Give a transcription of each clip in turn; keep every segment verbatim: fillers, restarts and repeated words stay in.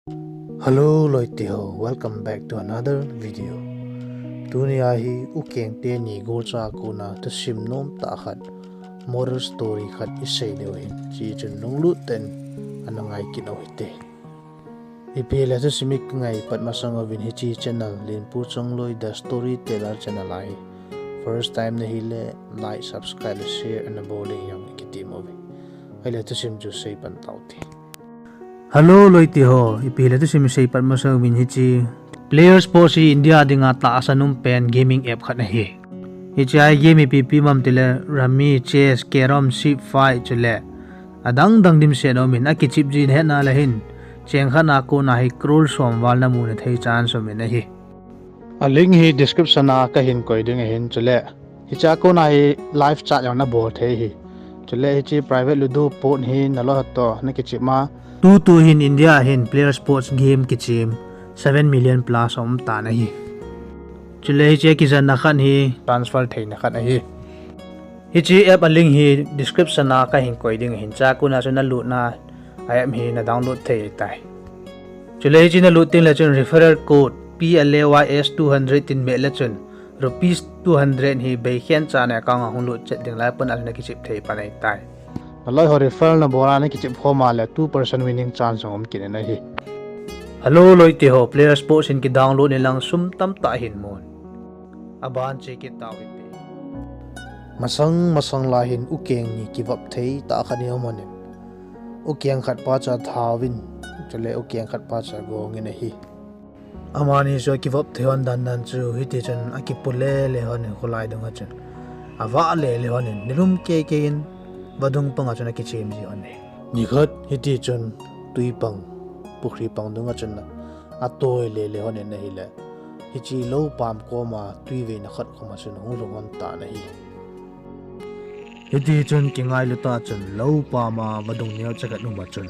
Hello loite ho, welcome back to another video. Tunia hi ukeng teni golcha a kona thusim nom tah khat, moral story khat isei diu ahin, hiche chun lunglut tah in ana ngai kit u hite. Ipi hile thusim ikingai pat masang uvin hiche channel Linpu Chongloi The Storyteller channel a hi first time nahile like, subscribe, share and bol ding jong ikitem uve. Ahile thusim chu seipan taute. Hello loite ho, ipi hile thusim isei pat masang uvin hiche Player Sports hi India dinga tahsa nom pen gaming app khat ahi. Hiche a hi game ipi ipi um em tile Rummy, Chess, Carrom, Seefight chule adang dang dimset aumin, akichep jin hetna le hin cheng khat a kona hi crore som val namu nathei chance aumin ahi. A link hi description a kahin koi ding ahin, chule hiche a kona hi live chat jong nabol thei ahi. Chule hiche private Ludo pot hi naloi ho toh nakichep ma, tutu hin India a hin Player Sports game kichem seven million plus aum tan ahi. Chule hiche kijanna khat hi transfer theina khat ahi. Hiche app a link hi description a kahin koi ding ahin, hiche a kona chu nalutna a app hi na download thei tai. Chule hiche nalut tengle chun referral code P L A Y S two hundred tin meh le chun rupees two hundred hi beikhen chan a account a hung lut chet ding, lai pun a le nakichep thei pan ahitai. Naloi ho referral nabol a nakichep khom a le two percent winning chance jong um kit in ahi. Hello loite ho, Player Sports hin kidownload in lang sum tamtah hin mun. Aban che kit tau hite. Masang masang lai hin ukeng ni kivop thei tah khat hi aum in, ukeng khat pa chu athauvin, chule ukeng khat pa chu agongin ahi. Amani chu akivop thei hon dan dan chu hiti chun akipu lele hon in kholai dunga chun, avah lele hon in nilhum keikei in vadung panga chun akichem ji hon e. Nikhat hiti chun twi pang, pukhri pang dunga chun atoi lele hon in ahile, hiche lou pam koma twi veina khat koma chun ahung lhung hon tan ahi. Hiti chun kingailu tah chun lou pama vadung neocha khat uma chun,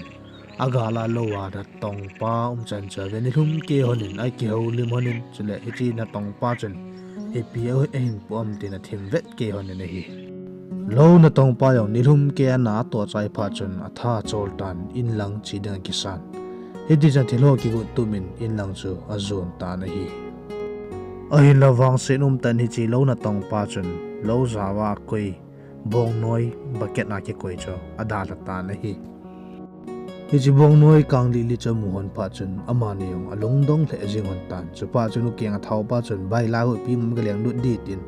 agal a lou a natong pa um chan chu ave, nilhum kei hon in akihoulim hon in, chule hiche natong pa chun ipi ahin pu am tin athim vet kei hon in ahi. Lou natong pa jong nilhum kei a na atoh chai phat chun atha chol tan, inlang che ding akisan. Hiti chun thil ho kigot tup in inlang chu ajon tan ahi. Ahinla vangset umtah in hiche lou natong pa chun lou jao a akoi bongnoi bucket a kikoi chu adalha tan ahi. Hiche bongnoi kang lili chu amu hon phat chun amani jong alungdong lheh jeng hon tan. Chuphat chun ukeng athao pa chun, Bai, la ho ipi um kalenglut di, tin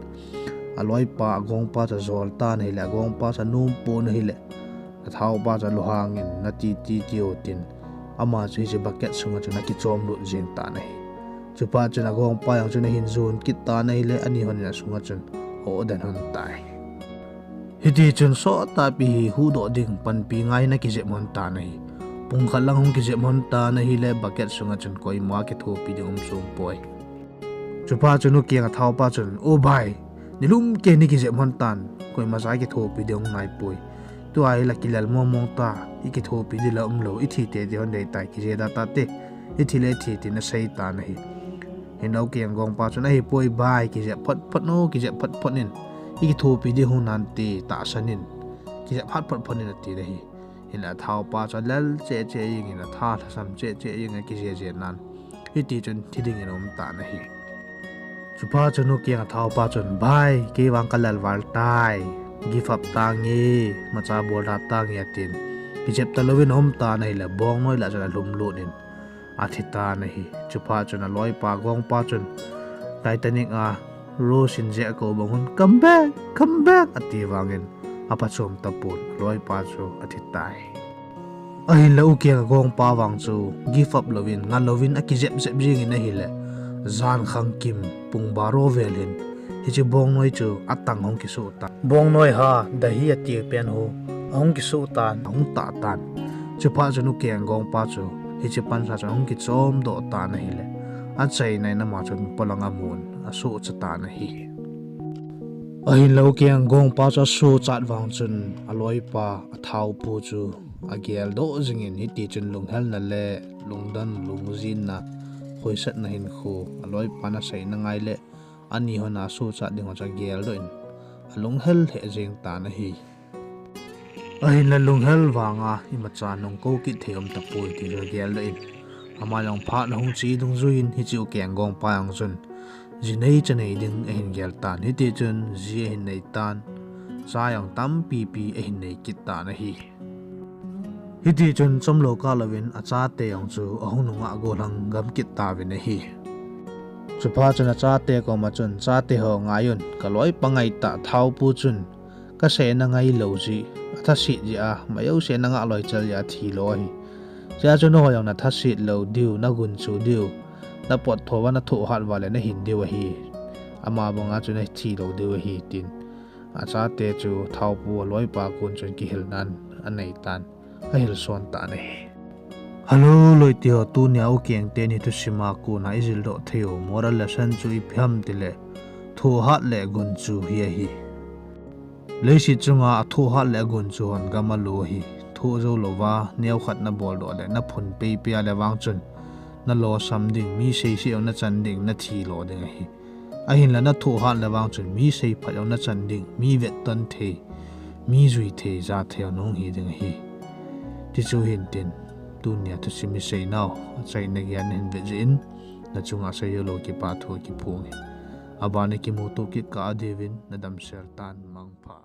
aloipa agongpa chu ajol tan ahile, agongpa chu anom pon ahile, athao pa chu alunghang in, Nati ti ti o, tin ama chu hiche bucket sunga chun akichom lut jeng tan ahi. Chuphat chun agongpa jong chun ahin jon kit tan ahile, ani hon in asunga chun ahoh den hon tai. Hiti chun sottahpi hi huhdoh ding panpi ngai in akijep hon tan ahi. Pung khat lang hung kijep hon tan ahile, bucket sunga chun koima kithopi ding um sompoi. Chuphat chun ukeng athao pa chun, O bai, nilhum kei in ikijep hon tan, koimacha kithopi ding um naipoi. Tua hi la kilel mong mong ta, ikithopi ding la umlou, ithi tete hon dei tai, kije da tate, ithi le ithi, tin asei tan ahi. Hinla ukeng agongpa chun, Ahipoi bai, kijep phot phot o, kijep phot phot in, ikithopi ding hung nante, tahsan in, kijep hat phot phot in, atin ahi. Hinla athao pa chu alel cheh cheh jeng in, atha lhasam cheh cheh jeng in, akije je nan, hiti chun thi ding in aum tan ahi. Chuphat chun ukeng athao pa chun, Bai, kei vang kalel val tai, give up tange, imacha bol da tange, atin, kijep talouvin aum tan ahile, bongnoi lah chun alhum lut in athi tan ahi. Chuphat chun aloipa agongpa chun Titanic a Rose in Jack akou bang un, Come back, come back, ati vangin aphachom tapon, aloipa chu athi tai. Ahinla ukeng agongpa vang chu give up louvin, ngal louvin akijep jep jeng in ahile, jan khangkim pung baro vel hin hiche bongnoi chu atang hung kisoh tan. Bongnoi ha, dahi ati pen ho, ahung kisoh tan, ahung tah tan. Chuphat chun ukeng agongpa chu hiche pansa chun ahung kichomdoh tan ahile, achaina in ama chun polang amun, asohcha tan ahi. Ahinla ukeng agongpa chu asohchat vang chun aloipa athaopu chu ageldoh jing in, hiti chun lunghelna le lungdon lungjinna, khoisatna hinkho, aloipan aseina ngai le ani hon asohchat ding ho chu ageldoh in, alunghel lheh jeng tan ahi. Ahinla lunghel vanga imacha nungkou kit thei um tapoi ti chu ageldoh in, Ama jong phat ahung che dungjuiyin hiche ukeng gongpa jong chun ji nei cha nei ding ahin gel tan. Hitichun ji ahin nei tan. Cha jong tampipi ahin nei kit tan ahi. Hitichun chomlou kah louvin achate jong chu ahung nungah gollhang gam kit tauvin ahi. Chuphat chun achate koma chun, "Chate ho ngaiyun, kaloipa ngaitah Thaopu chun kasei na ngailou jeh, athaset jeh a, majouse na ngah loi chal jeh a thilou ahi. Chea chu nangho jong nathaset lou diu, nagunchu diu, napot thouva nathohhat uva le nahin diu ahi. Ama banga chu nathilou diu ahi," tin achate chu Thaopu aloipa kon chun kihilnan anei tan, ahilson tan ahi. Hello loite ho, tunia ukeng teni thusima kona ijildoh theiu moral lesson chu ipi ham tile, thohhat le gunchu hi ahi. Leiset chunga athohhat le agunchu hon gam alu ahi. Thoh jou louva neokhat naboldoh le naphun peipei a le vang chun nalosam ding, mi seisei jong nachan ding, nathilo ding ahi. Ahinla nathohhat le vang chun mi seiphat jong nachan ding, mi vetton thei, mi jui thei, ja thei jong nahung hi ding ahi. Tichu hintin, tunia thusim iseinau achaina geiya nahin vet jeh in, nachunga seijou lou kipathu kiphong e. Abana kimuto kit kah diuvin nadamsel tan, mangpha.